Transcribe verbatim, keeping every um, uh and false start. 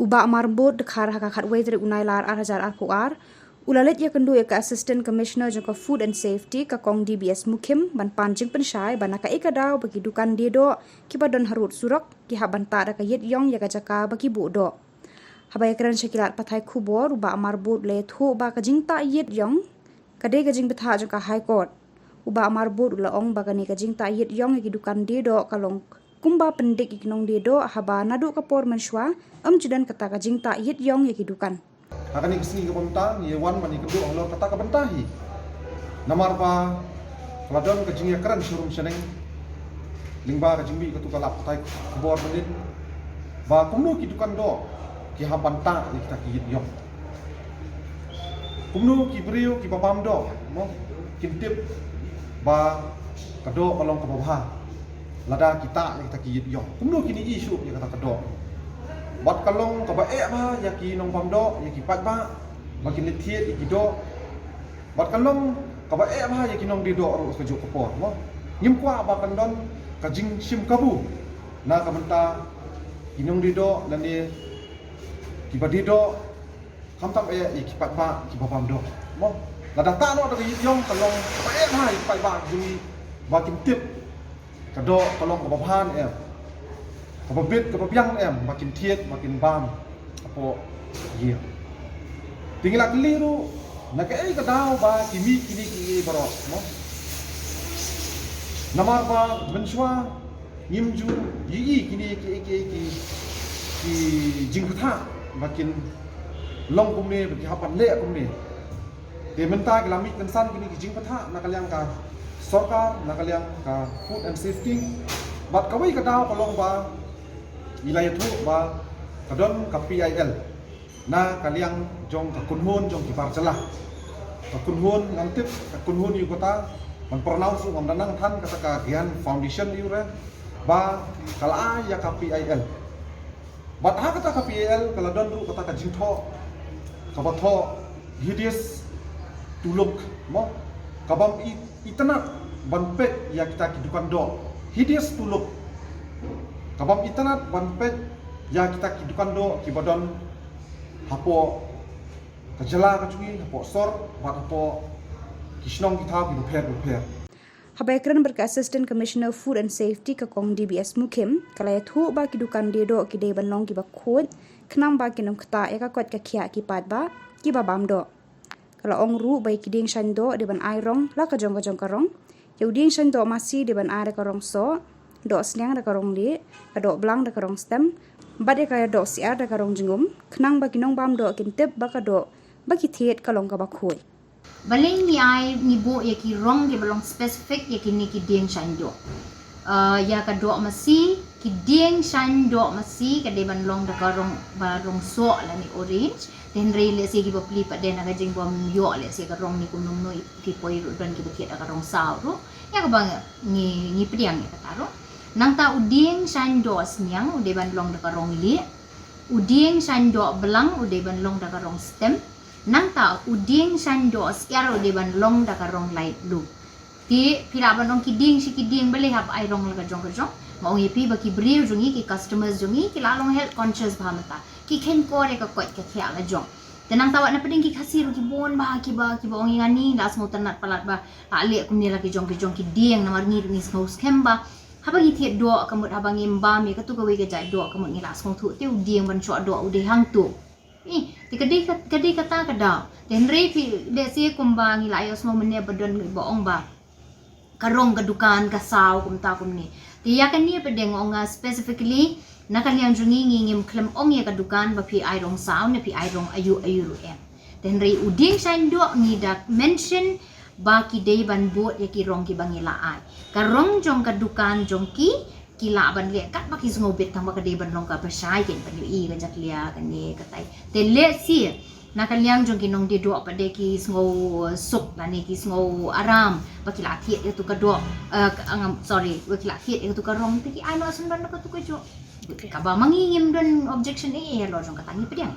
U Bah Marbud Dkhar ha ka khatwei tarik u Nailar ar hajar arphew ar u la leit ïakynduh ïa ka Assistant Commissioner jong ka Food and Safety, ka Kong D B S Mukhim, ban pan jingpynshai ba na kaei ka daw ba ki dukan die doh kiba don harud surok ki hap ban tah da ka ïit ïong ïa ka jaka ba ki buh doh. Haba ïakren sha ki lad pathai khubor, u Bah Marbud u la ïathuh ba ka jingtah ïit ïong ka dei ka jingbthah jong ka High Court. U Bah Marbud u la ong ba kane ka jingtah ïit ïong ïa ki dukan die doh ka long kumba pyndik ïa ki nongdie doh, haba naduh ka por mynshuwa ym ju don kata ka jingtah ïit ïong ïa ki dukan. Ha kane ka sngi kaba mynta ngi wan ban ïakynduh halor kata ka bynta hi. Namar ba ka la don ka jingïakren sharum shaneng lyngba ka jingmih katto ka lad pathai khubor mynnin ba kumno ki dukan doh ki hap ban tah ïa kita ki ïit ïong. Kumno ki briew kiba bam doh, mo, kin tip ba ka doh ka long kaba bha lada ki tah ïa kita ki ïit ïong. Kumno kin ïohi shuh ïa kata ka doh? Bad ka long kaba eh bha ïa ki nongbam doh, ïa ki paidbah, ba kin leit thied ïa ki doh. Bad ka long kaba eh bha ïa ki nongdie doh ruh kajuh ka por, mo. Ngim kwah ba kan don ka jingshim kabu na ka bynta ki nongdie doh lane kiba die doh, khamtam eh ïa ki paidbah kiba bam doh, mo. Lada tah noh da ka ïit ïong ka long kaba eh bha ïa ki paidbah jong ngi ba kin tip ka doh ka long kaba bha ne em, kaba bit kaba biang ne em, ba kin thied ba kin bam hapoh ïing. Te ngi la kylli ruh na kaei ka daw ba ki mih kine kiei baroh, mo. Namar ba mynshuwa ngim ju ïohi kine kiei kiei ki, ki jingbthah ba kin long kumne, ba ki hap ban leh kumne. Te mynta ki la mih kynsan kine ki jingbthah na ka liang ka sorkar, na ka liang ka Food and Safety. Bad kawei ka daw ka long ba ngi la ïathuh ba ka don ka P I L na ka liang jong ka kynhun jong ki bar jylla. Ka kynhun ngam tip ka kynhun ïa kata, ban pronounce ruh ngam da nang than, kata ka Gyan Foundation ïa u re, ba ka la ai ïa ka P I L. Bad ha kata ka P I L ka la don ruh kata ka jingthoh kaba thoh hideous to look, mo, kabym i-, itynnad ban peit ïa kita ki dukan doh. Hideous to look. Kabym itynnad ban peit ïa kita ki dukan doh kiba don hapoh ka jylla ka jong ngi, hapoh sor bad hapoh ki shnong ki thaw kiba pher bapher. Haba ïakren bad ka Assistant Commissioner Food and Safety, ka Kong D B S Mukhim, ka la ïathuh ba ki dukan die doh ki dei ban long kiba khuid khnang ba kin ym ktah ïa ka koit ka khiah ki paidbah kiba bam doh. Ka la ong ruh ba ïa ki dieng shaiñ doh dei ban ai rong la ka jong ka jong ka rong. Ïa u dieng shaiñ doh masi dei ban ai da ka rong soh, doh sniang da ka rong lieh, ka doh blang da ka rong stem, bad ïa ka doh syiar da ka rong jingum, khnang ba ki nongbam doh kin tip ba ka doh ba ki thied ka long kaba khuid. Balei ngi ai, ngi buh ïa ki rong kiba long specific ïa kine ki dieng shaiñ doh? Ah, ïa ka doh masi, ki dieng shaiñ doh masi ka dei ban long da ka rong, ba rong soh lane orange. Te hynrei lehse kiba plie pat de na ka jingbym ïoh lehse ka rong ne kumno kumno, ki poi ruh don kiba thied da ka rong saw ruh. Ïa kaba ngi, ngi pdiang ïa kata ruh. Nangta u dieng shaiñ doh sniang u dei ban long da ka rong lieh. U dieng shaiñ doh blang u dei ban long da ka rong stem. Nangta u dieng shaiñ doh syiar u dei ban long da ka rong light blue. Te phi lah ban ong ki dieng shi ki dieng balei hap ai rong la ka jong ka jong. Nga ong ïa phi ba ki briew jong ngi, ki customers jong ngi ki la long health conscious bha mynta. Ki kheiñ kor ïa ka koit ka khiah la jong. Te nangta wat na pdeng ki Khasi ruh ki bun bha kiba, kiba ong ïa nga, ngi la sngewtynnat palat ba la leh kumne la ki jong ki jong ki dieng, namar ngi ruh ngi sngew skhem ba haba ngi thied doh ka mut, haba ngim bam ïa katu kawei ka jait doh ka mut ngi la sngewthuh te u dieng ban shoh doh u dei hangto. Eh, te ka dei ka, ka dei kata ka daw. Te hynrei phi, lehse kumba ngi la ïohsngew mynne ba don ba ong ba ka rong ka dukan ka saw kumta kumne. Te ïa kane pat de nga ong nga specifically na ka liang jong ngi, ngi ngim khlem ong ïa ka dukan ba phi ai rong saw ne phi ai rong aïu aïu ruh em. Te hynrei u dieng shaiñ doh ngi da mention ba ki dei ban bud ïa ki rong kiba ngi la ai. Ka rong jong ka dukan jong ki, ki lah ban leh katba ki sngew bit, tang ba ka dei ban long kaba shai, kin ban ïohi ka jakhlia kane katai. Te lehse na ka liang jong ki nongdie doh pat de ki sngew suk lane ki sngew aram ba ki la thied ïa katu ka doh, eh, ka, ngam, sorry, ba ki la thied ïa katu ka rong, te ki ai noh sngewdon ïa katu ka jong. Kaba ma ngi ngim don objection eh, eh, halor jong kata, ngi pdiang.